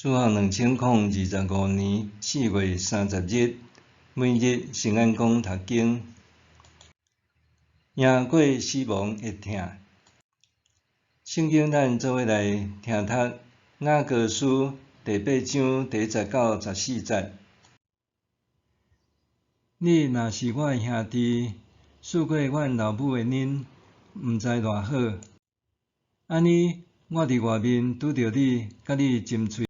主後2025年4月30日，每日聖安講讀經，贏過死亡的疼。聖經咱做伙來聽讀雅歌書第八章第一節到14節。你若是我的兄弟，輸過阮老母的奶，毋知偌好。按呢，我佇外面拄著你，佮你斟喙，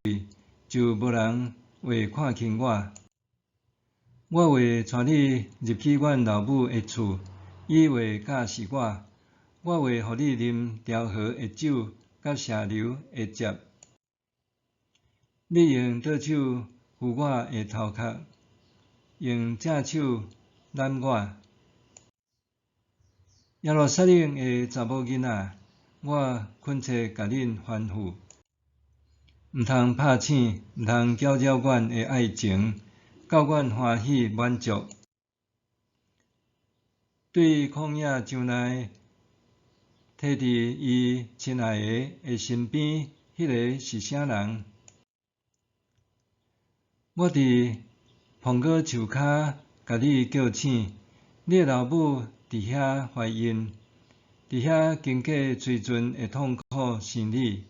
就無人會看輕我。我會帶你入去阮老母的厝，伊會教示我。我會予你啉調和的酒，佮石榴的汁。你用倒手扶我的頭殼，用正手攬我。耶路撒冷的查某囡仔，我懇切共恁吩咐，毋通拍醒，毋通攪擾阮的愛情，到阮歡喜滿足。對曠野上來，䖙佇伊親愛的的身邊，彼个是啥人？我佇蘋果樹跤共你叫醒，你的老母佇遐懷孕，佇遐經過催陣的痛苦生你，予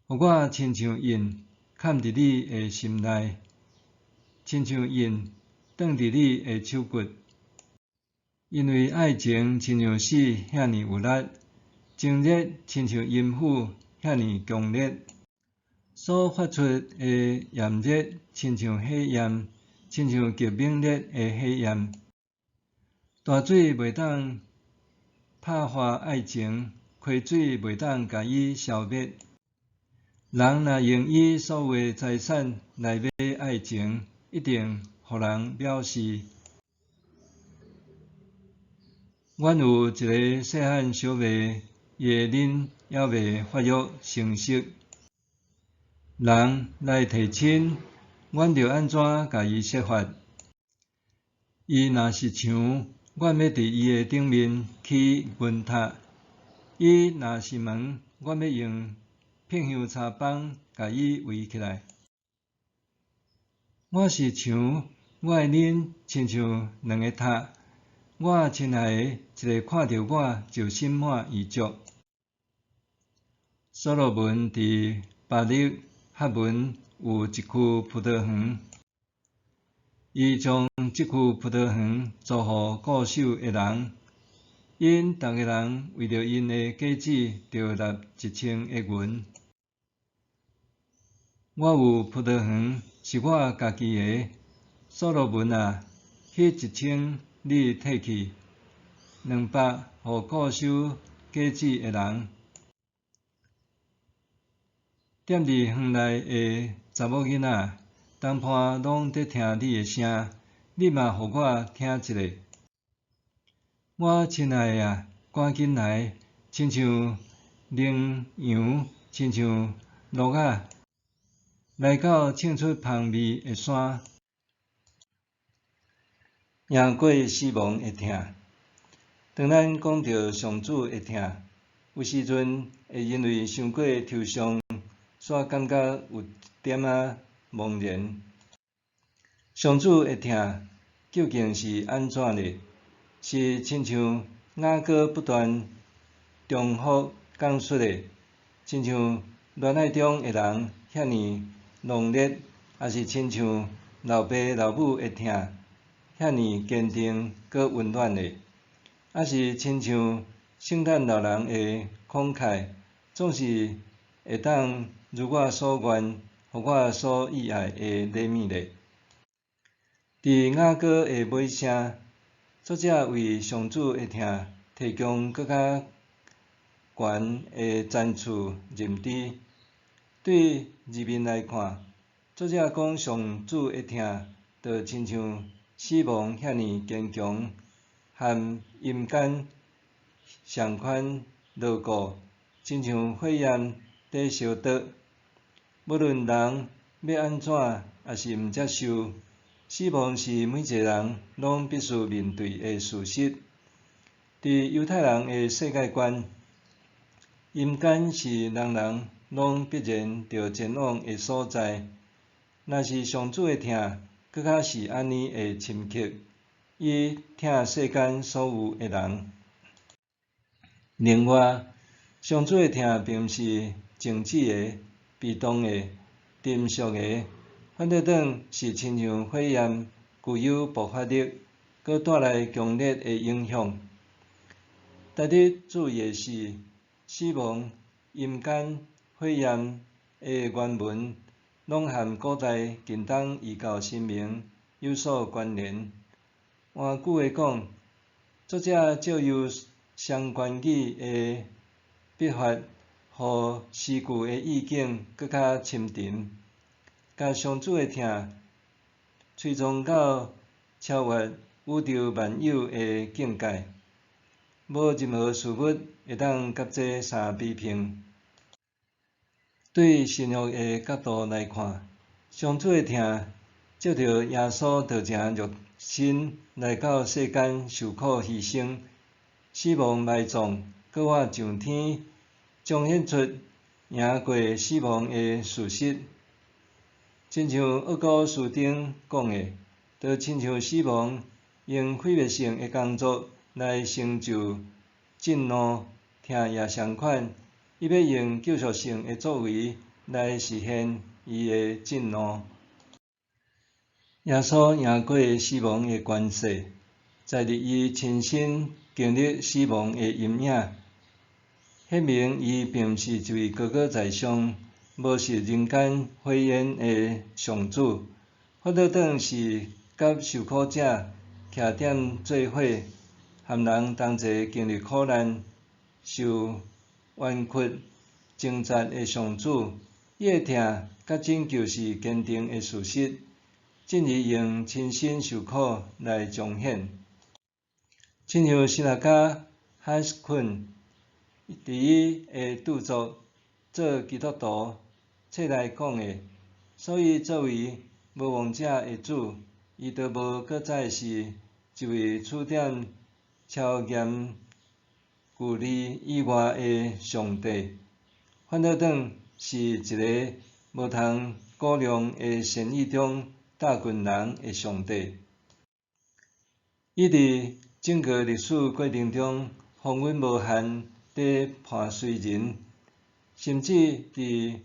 我親像印崁佇你的心內，親像印斷佇你的手骨。因為愛情親像死遐爾有力，情熱親像陰府遐爾強烈，所發出的炎熱親像火焰，親像極猛烈的火焰。大水袂當拍化愛情，溪水袂當共伊消滅。人若用伊所有的財產來買愛情，一定予人藐視。阮有一个細漢小妹，伊的奶猶未發育成熟。人來提親，阮著按怎共伊說法？伊若是牆，阮欲佇伊的頂面起銀塔；伊若是門，阮欲用遍香柴枋共伊圍起來。我是牆，我的奶親像兩个塔。我親愛的，一下看著我就心滿意足。所羅門佇巴力哈文有一區葡萄園，伊將這區葡萄園租予固守的人，𪜶逐个人為著𪜶的果子，著納1000的銀。我有葡萄園，是我家己的，所羅門啊，彼1000你提去，200予固守果子的人。踮佇園內的查某囡仔，同伴攏佇聽你的聲，你嘛予我聽一下。我親愛的啊，趕緊來，親像羚羊，親像鹿仔，來到衝出芳味的山。贏過死亡的疼。當咱講著上主的疼，有時陣會因為傷過抽象，煞感覺有一點仔茫然。上主的疼究竟是按怎呢？是親像雅歌不斷重複講述的，親像戀愛中的人遐爾濃烈，抑是親像老爸老母的疼遐爾堅定閣溫暖的，抑是親像聖誕老人的慷慨，總是會當如我所願，予我所意愛的禮物咧？佇雅歌的尾聲，作者為上主的疼提供閣較懸的層次認知。對字面來看，作者講上主的疼，就親像死亡遐爾堅強，和陰間仝款牢固，親像火焰佇燒灼。無論人欲按怎，抑是毋接受，死亡是每一个人攏必須面對的事實。佇猶太人的世界觀，陰間是人人攏必然著前往的所在。若是上主的疼，閣較是按呢的深刻，伊疼世間所有的人。另外，上主的疼並毋是靜止的、被動的、沉寂的，反倒轉是親像火焰，具有爆發力，閣帶來強烈的影響。值得注意的是，死亡、陰間、火焰的原文，攏和古代近東異教神明有所關聯。換句話講，作者藉由雙關語的筆法，予詩句的意境閣較深沉，共上主的疼催創到超越宇宙萬有的境界，無任何事物會當佮這相比拼。對神學的角度來看，上主的疼藉著耶穌道成肉身來到世間受苦犧牲、死亡埋葬、閣活上天，彰顯出贏過死亡的事實。親像奧古斯丁講的，就親像死亡用毀滅性的工作來成就震怒，疼也相款，伊欲用救贖性的作為來實現伊的震怒。耶穌贏過死亡的權勢，在佇伊親身經歷死亡的陰影，顯明伊並毋是一位高高在上、無視人間火焰的上主，反倒轉是佮受苦者徛踮做伙，和人同齊經歷苦難、受冤屈、掙扎的上主。伊的疼佮拯救是堅定的事實，進而用親身受苦來彰顯。親像神學家漢斯昆佇伊的著作《做基督徒》冊內講的，所以作為無望者的主，伊就無閣再是一位處踮超嚴距離以外的上帝，反倒轉是一个無通估量的善意中搭近人的上帝。伊佇整個歷史過程中，風雲無限地伴隨人，甚至佇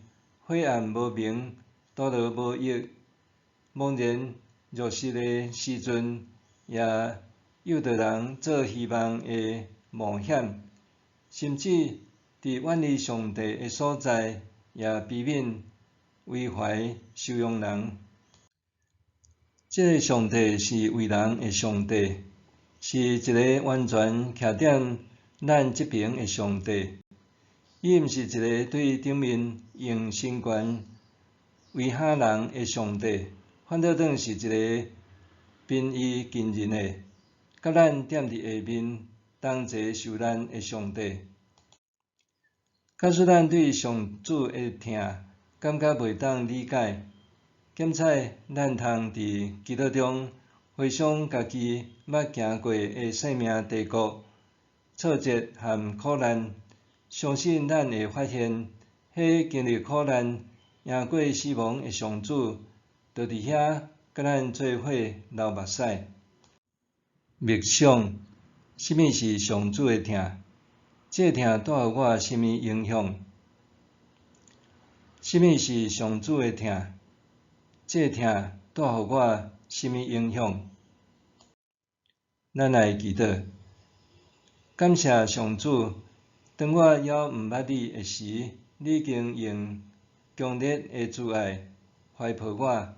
黑暗無明、徒勞無益、茫然若失的時陣，也誘導人做希望的冒險，甚至佇遠離上帝的所在，也悲憫為懷收容人。這个上帝是為人的上帝，是一个完全徛踮咱這爿的上帝。伊毋是一个對頂面用神權威嚇人的上帝，反倒轉是一个平易近人的，佮咱踮佇下面同齊受難的上帝。假使咱對上主的疼感覺袂當理解，檢採咱通佇祈禱中回想家己捌行過的生命低谷、挫折和苦難，相信咱會發現，彼經歷苦難、贏過死亡的上主，就佇遐佮咱做伙流目屎。默想，啥物是上主的疼？這个疼帶予我啥物影響？啥物是上主的疼？這個疼帶予我啥物影響？咱來祈禱，感謝上主，當我猶毋捌你的時，你已經用強烈的慈愛懷抱我，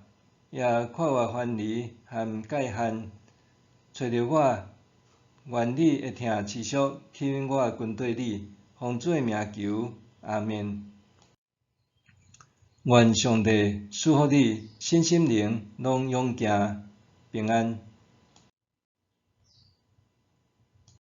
也看我藩籬和界限，揣著我，願你的疼持續吸引我跟綴你，奉主的名求，阿們。願上帝賜福你，身心靈攏勇健平安。